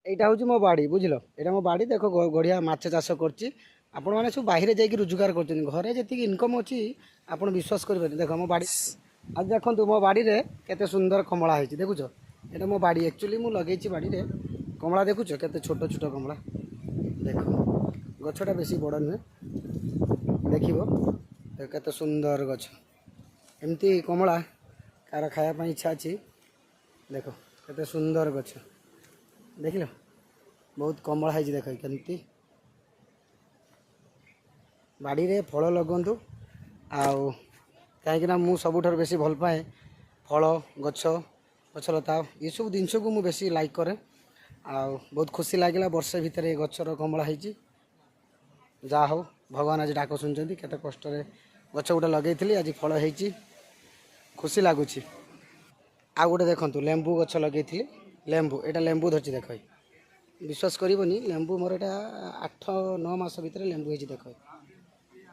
ଏଇଟା ହେଉଛି ମୋ ବାଡ଼ି, ବୁଝିଲ? ଏଇଟା ମୋ ବାଡ଼ି। ଦେଖ, ଗଢ଼ିଆ ମାଛ ଚାଷ କରୁଛି। ଆପଣମାନେ ସବୁ ବାହିରେ ଯାଇକି ରୋଜଗାର କରୁଛନ୍ତି। ଘରେ ଯେତିକି ଇନକମ୍ ଅଛି, ଆପଣ ବିଶ୍ୱାସ କରିପାରିବେନି। ଦେଖ ମୋ ବାଡ଼ି। ଆଜି ଦେଖନ୍ତୁ, ମୋ ବାଡ଼ିରେ କେତେ ସୁନ୍ଦର କମଳା ହେଇଛି। ଦେଖୁଛ? ଏଇଟା ମୋ ବାଡ଼ି। ଆକ୍ଚୁଆଲି ମୁଁ ଲଗେଇଛି ବାଡ଼ିରେ କମଳା। ଦେଖୁଛ, କେତେ ଛୋଟ ଛୋଟ କମଳା? ଦେଖ, ଗଛଟା ବେଶୀ ବଡ଼ ନୁହେଁ। ଦେଖିବ, ଦେଖ କେତେ ସୁନ୍ଦର ଗଛ। ଏମିତି କମଳା କାହାର ଖାଇବା ପାଇଁ ଇଚ୍ଛା ଅଛି? ଦେଖ, କେତେ ସୁନ୍ଦର ଗଛ। ଦେଖିଲ, ବହୁତ କମଳା ହେଇଛି। ଦେଖ କେମିତି। ବାଡ଼ିରେ ଫଳ ଲଗାନ୍ତୁ। ଆଉ କାହିଁକିନା ମୁଁ ସବୁଠାରୁ ବେଶୀ ଭଲ ପାଏ ଫଳ ଗଛ, ଗଛଲତା, ଏସବୁ ଜିନିଷକୁ ମୁଁ ବେଶୀ ଲାଇକ୍ କରେ। ଆଉ ବହୁତ ଖୁସି ଲାଗିଲା, ବର୍ଷେ ଭିତରେ ଏ ଗଛର କମଳା ହେଇଛି। ଯାହା ହଉ, ଭଗବାନ ଆଜି ଡାକ ଶୁଣିଛନ୍ତି। କେତେ କଷ୍ଟରେ ଗଛ ଗୋଟେ ଲଗେଇଥିଲି, ଆଜି ଫଳ ହେଇଛି, ଖୁସି ଲାଗୁଛି। ଆଉ ଗୋଟେ ଦେଖନ୍ତୁ, ଲେମ୍ବୁ ଗଛ ଲଗେଇଥିଲି। ଲେମ୍ବୁ, ଏଇଟା ଲେମ୍ବୁ ଧରିଛି। ଦେଖ, ବିଶ୍ୱାସ କରିବନି, ଲେମ୍ବୁ ମୋର ଏଇଟା 8-9 ମାସ ଭିତରେ ଲେମ୍ବୁ ହେଇଛି। ଦେଖ,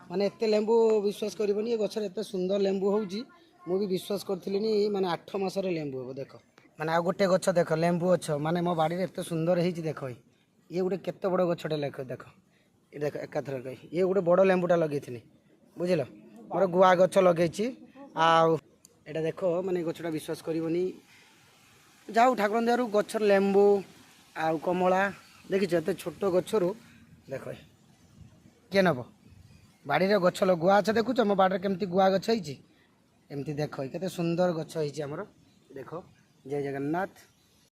ମାନେ ଏତେ ଲେମ୍ବୁ, ବିଶ୍ୱାସ କରିବନି, ଏ ଗଛରେ ଏତେ ସୁନ୍ଦର ଲେମ୍ବୁ ହେଉଛି। ମୁଁ ବି ବିଶ୍ୱାସ କରିଥିଲିନି, ମାନେ 8 ମାସରେ ଲେମ୍ବୁ ହେବ। ଦେଖ, ମାନେ ଆଉ ଗୋଟେ ଗଛ ଦେଖ, ଲେମ୍ବୁ ଗଛ। ମାନେ ମୋ ବାଡ଼ିରେ ଏତେ ସୁନ୍ଦର ହେଇଛି। ଦେଖ, ଇଏ ଗୋଟେ କେତେ ବଡ଼ ଗଛଟେ। ଲେଖ, ଦେଖ, ଏ ଦେଖ, ଏକାଥରକ ଇଏ ଗୋଟେ ବଡ଼ ଲେମ୍ବୁଟା ଲଗେଇଥିଲି, ବୁଝିଲ? ମୋର ଗୁଆ ଗଛ ଲଗେଇଛି। ଆଉ ଏଇଟା ଦେଖ, ମାନେ ଗଛଟା ବିଶ୍ୱାସ କରିବନି। ଯାଉ ଠାକୁରଙ୍କ ଦୟାରୁ ଗଛର ଲେମ୍ବୁ ଆଉ କମଳା ଦେଖିଛ? ଏତେ ଛୋଟ ଗଛରୁ ଦେଖ। କିଏ ନେବ ବାଡ଼ିରେ ଗଛ? ଗୁଆ ଗଛ ଦେଖୁଛ? ମୋ ବାଡ଼ିରେ କେମିତି ଗୁଆ ଗଛ ହେଇଛି। ଏମିତି ଦେଖ, କେତେ ସୁନ୍ଦର ଗଛ ହେଇଛି ଆମର। ଦେଖ, ଜୟ ଜଗନ୍ନାଥ।